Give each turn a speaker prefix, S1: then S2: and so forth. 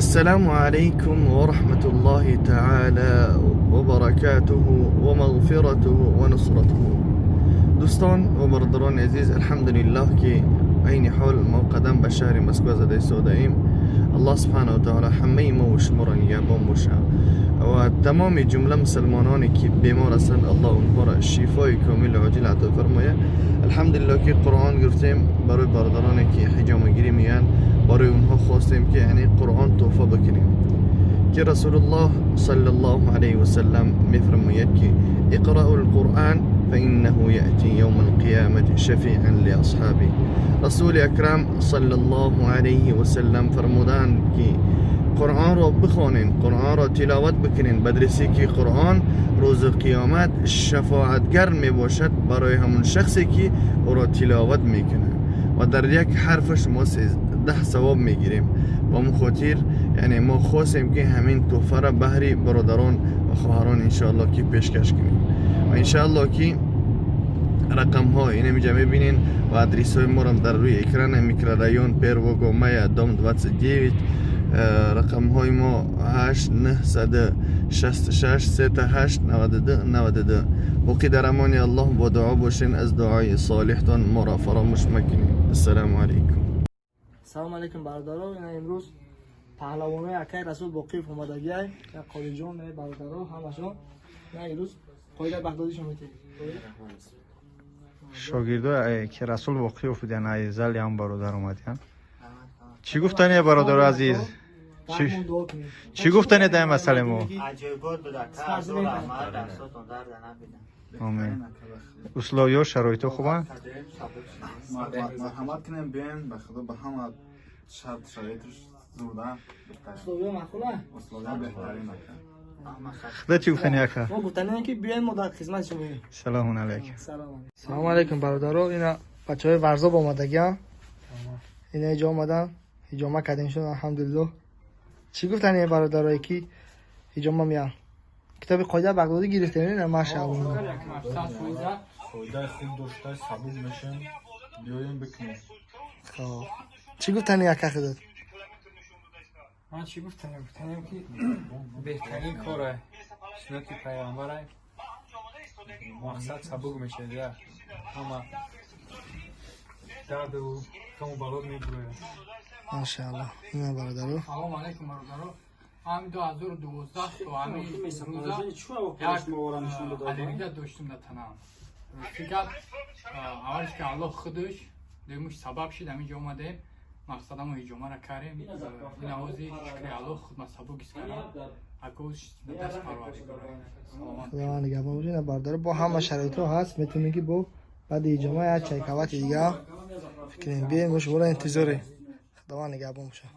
S1: السلام عليكم ورحمة الله تعالى وبركاته ومغفرته ونصرته. دوستان و برادران عزیز، الحمدلله که عین حال ما قدم به شهر مسکو زده ایستاده ایم. الله سبحانه و تعالی همه ما و شما را نگهبان باشه و تمام جمله مسلمانانی که بیمار هستند، الله اونها را شفای کامل عاجل عطا فرمایه. الحمدلله که قرآن گرفتیم برای برادرانی که حجامه گیری میان، برای اونها خواستیم که یعنی قرآن تحفه بکنیم که رسول الله صلی الله علیه و سلم میفرماید که اقرأوا القرآن فإنه يأتي يوم القيامة شفيعا لأصحابه. رسول اکرم صلی الله علیه و سلم فرمودند که قرآن را بخوانین، قرآن را تلاوت بکنین، بدرسی که قرآن روز قیامت شفاعتگر می باشد برای همون شخصی که او را تلاوت میکنه و در یک حرفش ما 13 ثواب میگیریم. با همون خاطر یعنی ما خواستیم که همین تحفه را بهری برادران و خواهران انشاءالله که پیشکش کنیم و انشاءالله که رقم ها اینه میجا میبینین و ادرس های ما را در روی اکران، микрорайон Первого мая، дом 29. رقم های ما 8 966 3 8 92 92. باقی در امان الله، با دعا باشین، از دعای صالحتان ما را فراموش مکنین. السلام علیکم.
S2: Салом алейкум, бародаро. Ина имрӯз паҳлавонои акай Расул Боқиев омадагиай, Қодиҷон, бародаро ҳамашон. Ина имрӯз қоидаи Бағдодишон метем.
S3: Шогирдо, ки Расул Боқиев будиян, ай зали ҳам бародар омадиян. Чӣ гуфтане, бародару азиз?
S2: Дуо кунем.
S3: Чӣ гуфтане дар ин масъалаи мо?
S4: Аҷоибот буда, ка раҳмат, дастотон дарда набида.
S3: Омин. Условиё, шароито хубанд?
S5: Марҳамат кунем, биёем, ба худо, ба ҳама шарт шароитш зурда.
S2: Условиё маъқула?
S5: Условия беҳтарин, ака.
S3: Худо, чӣ гуфтани, ака?
S2: Мо гуфтанем, ки биёем, мо дар хизмати шумоем.
S3: Салому алайкум.
S2: Салому алейкум, бародаро. Ина бачаҳои Варзоб омадагиам, ина иҷо омадан, ҳиҷома кардем шуд, алҳамдулиллоҳ. Чӣ гуфтани, бародарое ки ҳиҷома меян? Китоби қоида Бағдодӣ гирифтем, ина, машааллоҳ.
S5: Фоидаи хуб дошта, сабук мешем, биёем, бикунем.
S2: Хоб, чӣ гуфтани, ака, худат?
S6: Ман чӣ гуфтанем? Гуфтанем, ки беҳтарин коре, суннати пайғамбаре, мақсад сабук мешавад, я ҳама дарду ғаму бало мебурояд.
S2: Машааллоҳ. Ина, бародаро.
S6: Салому алайкум, бародаро. Ҳами 2012 то ҳами рӯза як аллергия доштум дар танам. Фикат аввалш ки Аллоҳ худаш, дуюмуш сабаб шид, ҳамин ҷо омадем, мақсадамо ҳиҷомара кардем. Ин авози, шукри Аллоҳ, худма сабук ҳис кардам. Акоз даст Парвардигора, саломат.
S2: Худованд нигаҳбон бошед. Ина, бародаро, бо ҳама шароитҳо ҳаст, метавонем, ки бо баъди ҳиҷома як чайкавати дига фикрем. Биёем, мо шуморо интизорем. Худованд нигаҳбон бошад.